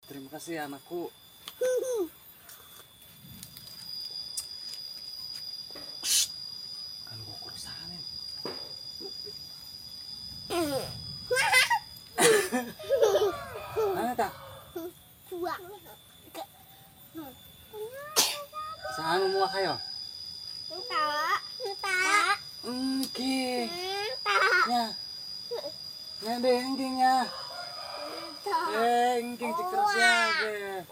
Terima kasih anakku. Anu kok kerusakan. Mana tak? Saan mo kayo? Engking. Nya. Nya deh engkingnya. Engking cek terus ya ge.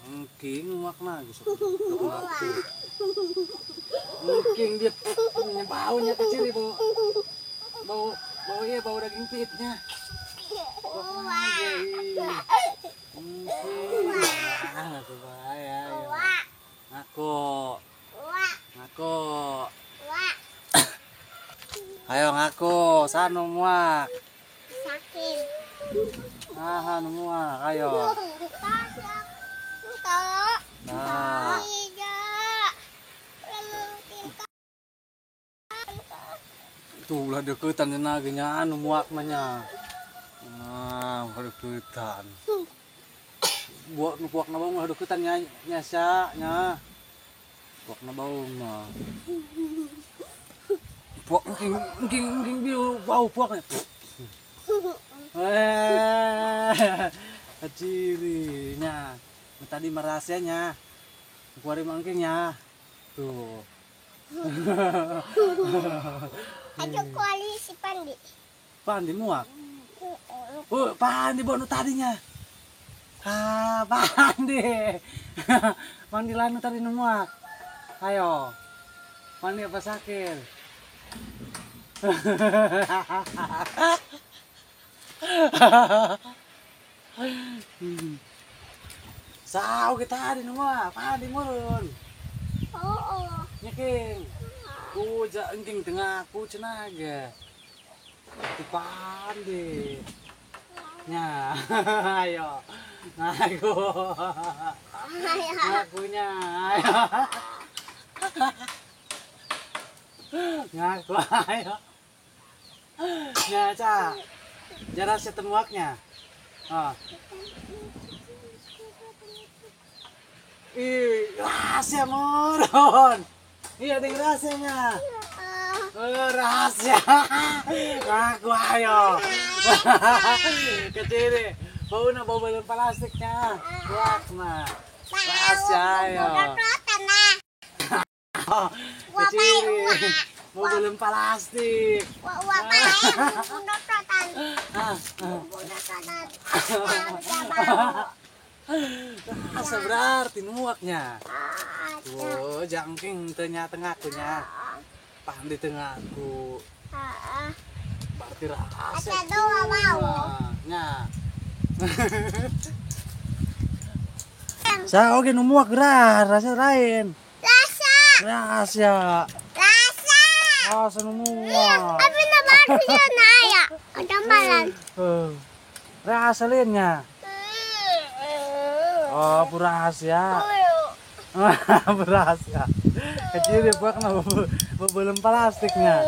Engking muak mah gitu. Engking dia baunya kecil bau. Bau bau iya bau daging pitnya. Engking. Ah, bahaya. Ngaku. Ngaku. Ayo ngaku, sanu muak. Sakit. Ah, anu muak, ayo. Nah. Tuh lah deketan cenah anu muak mah nya. Nah, deketan. Buak nu buak na bau mah deketan nya nya sia nya. Buak na bau mah. Puak engking engking engking biu bau puaknya. Cirinya. Tadi merasanya. Kuari mangkingnya. Tuh. Aduh kuali si Pandi. Pandi muak. Oh, Pandi bonu tadinya. Ah, Pandi. Pandi lanu tadi muak. Ayo. Pandi apa sakit? Sao kita tadi nua, Pandi murun. Oh. Nyeking. Ku ja engking tengah ku cenah ge. Ku Pandi. Nya, ayo. Ngaku. Ngakunya, ayo. Ngaku ayo. Nya, Ca. Jarak setemuaknya. Ah. Ih, rahasia moron. Iya, ding rahasianya. Oh, rahasia. Ngaku ayo. Kecil deh. Bau na bau balon plastiknya. Buat mah. Rahasia ayo. Kecil. Mau balon plastik. Asa berarti nuaknya. Oh, jangking tengah tengahkunya. Pandi tengahku. Berarti rahasia. Nya. Saya oke numuak gerah, rasa lain. Rasa. Rahasia. Rasa. Rasa numuak. Abi na baru ya naya. Ada malan. Rahasia lainnya. Oh, rahasia. Rahasia. Kecil dia buat belum plastiknya.